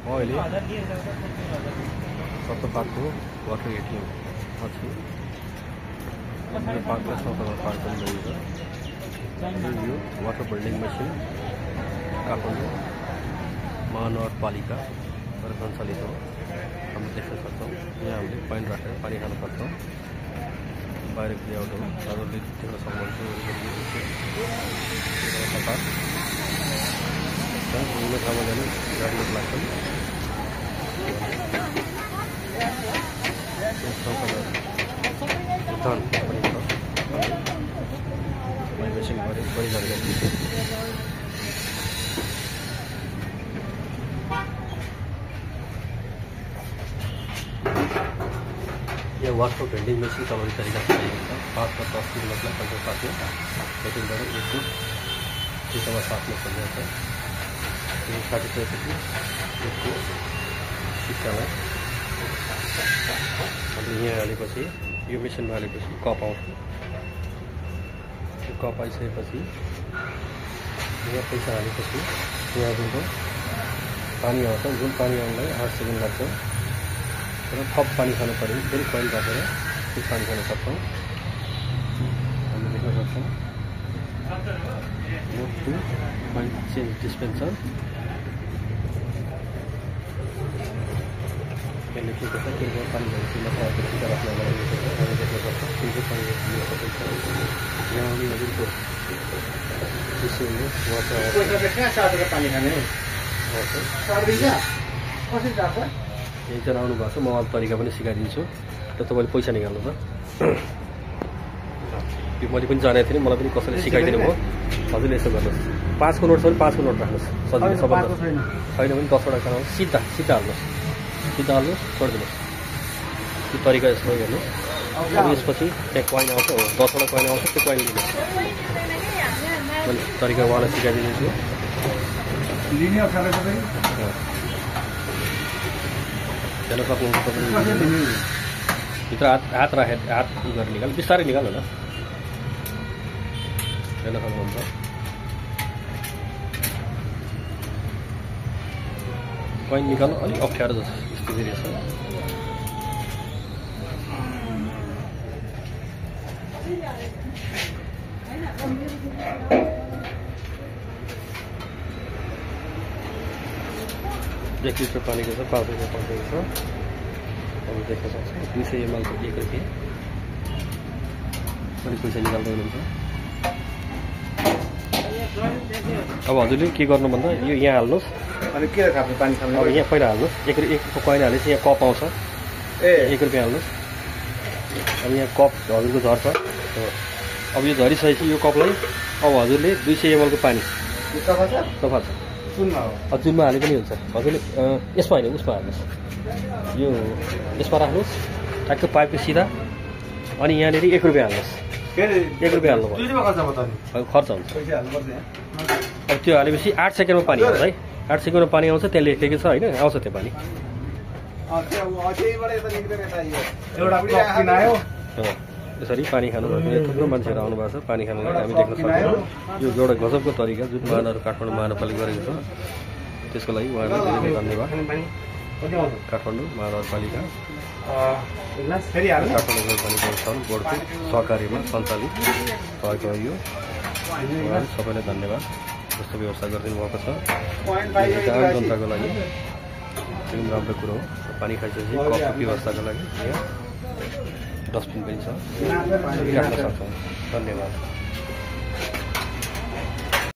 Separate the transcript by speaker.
Speaker 1: अहिले सत्तपाटको water ATM अछि। यो पार्कलाई सफा पार्क पनि गरिएको छ। यो वाटर बिल्डिङ मेसिन काठमाडौँ महानगरपालिकाबाट सञ्चालित हो। हामी देख्न सक्छौँ यहाँ हामीले पानी राखेर पानी खान सक्छौँ। बाहिरको लेआउट हो, तपाईँले देख्न सक्नुहुन्छ। यो ठाउँमा जाने गाडीहरू लाग्छन्। यहाँ वाटर भेन्डिङ मेसिन चलाउने तरिका चाहिएको छ। 5 वा 10 किलोमिटरलाई कन्ट्रोल साथमा सेटिङबाट एक फुट चिसोमा साट्नु पर्ने छ। यो साटिसकेपछि यसको सिक्कालाई अनि यहाँ हालेपछि यो मेसिनमा हालेपछि कप आउँछ। यो कप आइसकेपछि यहाँ पैसा हालेपछि यहाँ जुन पानी आउँछ, जुन पानी आउनलाई 8 सेकेन्ड लाग्छ। र थप पानी खानु पऱ्यो फेरि कोइल राखेर त्यो पानी खान सक्छौँ। हामी देख्न सक्छौँ मोड 2 कोइल चेन्ज डिस्पेन्सर। यसले के गर्छ, त्यो पानी भएपछि मात्र सिधा राख्नलाई हामी देख्न सक्छौँ। कुन चाहिँ पानी दिन सकिन्छ। यहाँ आउने हजुरको चिसोले पानी खाने एकजना आउनु भएको छ। म अब तरिका पनि सिकाइदिन्छु र तपाईँले पैसा निकाल्नु त। यो मैले पनि जानेको थिएँ, मलाई पनि कसैले सिकाइदिनु भयो। हजुरले यसो गर्नुहोस्, 5 को नोट छ भने 5 को नोट राख्नुहोस्। सजिलो सबभन्दा छैन भने 10 वटा खानुहोस्। सिधा हाल्नुहोस्, सिधा हाल्नुहोस्, छोडिदिनुहोस्। त्यो तरिका यसो हेर्नुहोस्। अब यसपछि त्यहाँ कोइन आउँछ, 10 वटा कोइन आउँछ, त्यो कोइन लिनुहोस्। मैले तरिका उहाँलाई सिकाइदिन्छु। हेर्न सक्नुहुन्छ तपाईँले। भित्र हात राखेर हात गरेर निकाल्नु, बिस्तारै निकाल्नु न। हेर्न सक्नुहुन्छ कोइन निकाल्नु अलिक अप्ठ्यारो जस्तो स्थिति रहेछ। एक लिटर पानीको छ 5 रुपियाँ पर्दैन छ। अब देख्न सक्छौँ 200 ml को 1 रुपियाँ। अलिक पैसा निकाल्दै हुनुहुन्छ। अब हजुरले के गर्नु भन्दा यो यहाँ हाल्नुहोस्।
Speaker 2: अनि के खानु पानी खानु?
Speaker 1: अब यहाँ पहिला हाल्नुहोस्। 1 को कोइन हालेपछि यहाँ कप आउँछ। 1 रुपियाँ हाल्नुहोस्। अब यहाँ कप हजुरको झर्छ। अब यो झरिसकेपछि यो कपलाई अब हजुरले 200 ml को पानी सफा छ जुनमा हाले पनि हुन्छ। हजुरले यसमा होइन उसमा हाल्नुहोस्। यो यसमा राख्नुहोस् ठ्याक्क पाइपको सिधा। अनि यहाँनिर 1 रुपियाँ हाल्नुहोस्। 1 रुपियाँ हाल्नु खर्च हुन्छ। अब त्यो हालेपछि 8 सेकेन्डमा पानी आउँछ है। 8 सेकेन्डमा पानी आउँछ, त्यहाँ लेखेको छ होइन, आउँछ त्यो पानी। यसरी पानी खानुभएको थुप्रो मान्छेहरू आउनुभएको छ पानी खानुलाई। हामी देख्न सक्छौँ यो एउटा गजबको तरिका जुन काठमाडौँ महानगरपालिका गरेको छ। त्यसको लागि उहाँलाई धेरै धेरै धन्यवाद। काठमाडौँ महानगरपालिका काठमाडौँ नगरपालिका बोर्डको सहकार्यमा सञ्चालित भएको यो उहाँलाई सबैलाई धन्यवाद। जस्तो व्यवस्था गरिदिनु भएको छ आम जनताको लागि एकदम राम्रो कुरो हो। पानी खाइसकेपछि कपको व्यवस्थाको लागि यहाँ डस्टबिन पनि छ, राख्न सक्छौँ। धन्यवाद।